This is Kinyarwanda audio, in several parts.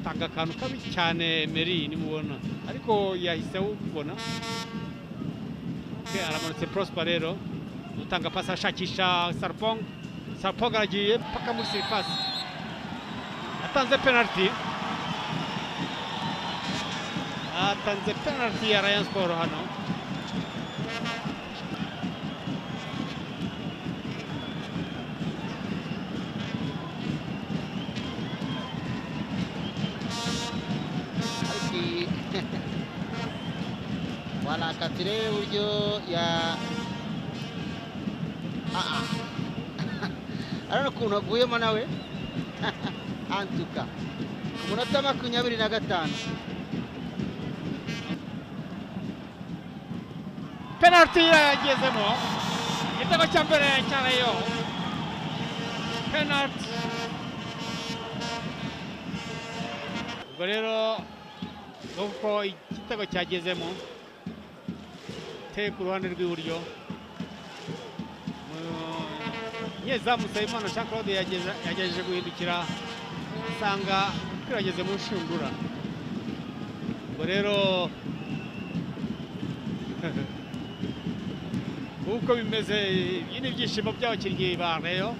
Atanga akantu kabi cyane Emery nimubona, ariko yahise awubona. Okay, aramanutse Prosper rero utanga pasi ashakisha Sarpong. Sarpong aragiye paka muri surface, atanze penalty. Atanze penalty ya Rayon Sport hano. Wala katire uburyo ya arano ukuntu aguyemo nawe antuka ku munota 25. Penalty yagezemo, igitego cya mbere cya Rayon. Penalty. Ubwo rero nuko igitego cyagezemo ku ruhande rw'iburyo, umunyezamu Nsabimana Jean Claude yagerageje guhindukira asanga umupira wageze mu nshundura. Ubwo rero uko bimeze, ibi ni ibyishimo by'abakinnyi ba Rayon.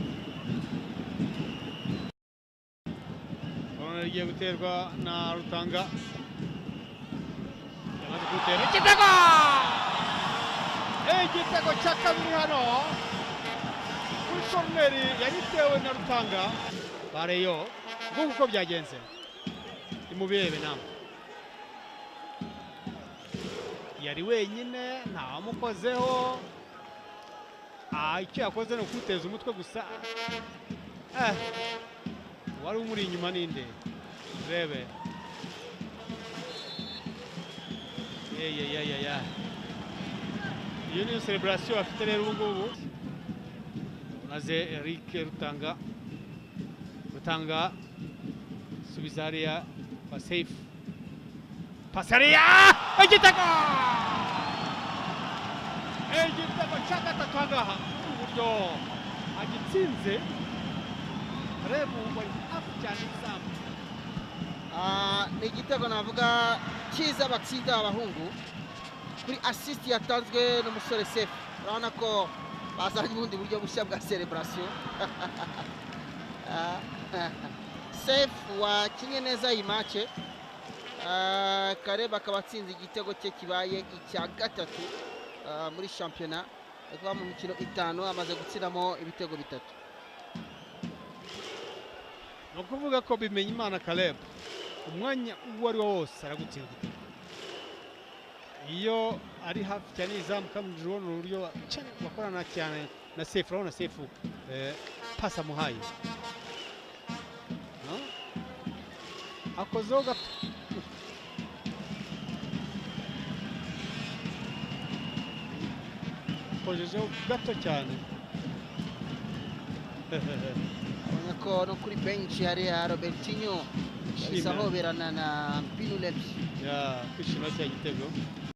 Corner igiye guterwa na Rutanga, yamaze gutera igitego! Igitego cya kabiri hano kuri corner yari itewe na Rutanga. Ba Rayon nguko uko byagenze, imubirebe namwe. Yari wenyine, ntawamukozeho. Icyo yakoze ni ukuteza umutwe gusa. Wari umuri inyuma ninde? Rebe. Ya. Iyo niyo celebration afite rero ubu ngubu. Maze Eric Rutanga. Rutanga subiza hariya kwa Safe. Pasi hariya! Igitego! Igitego cya gatatu ahangaha. Uburyo agitsinze Rebu wari hafi cyane y'izamu. Ni igitego navuga cyiza batsinda abahungu kuri assist yatanzwe n'umusore Safe. Urabona ko bazanye ubundi buryo bushya bwa celebration. Safe wakinye neza iyi match. Kareba akaba atsinze igitego cye kibaye icya gatatu muri shampiyona, kuba mu mikino 5 amaze gutsinamo ibitego 3. Ni ukuvuga ko Bimenyimana Caleb umwanya uwo ari wo wose aragutsinda igitego. Iyo ari hafi cyane izamu, kandi ubona uburyo bakorana cyane na Sefu. Urabona Sefu pasi amuhaye akozeho gato. Akojejeho gato cyane. Ubona ko no kuri bench hariya Robertinho yahise ahoberana na Binulebye. Kwishima cya gitego.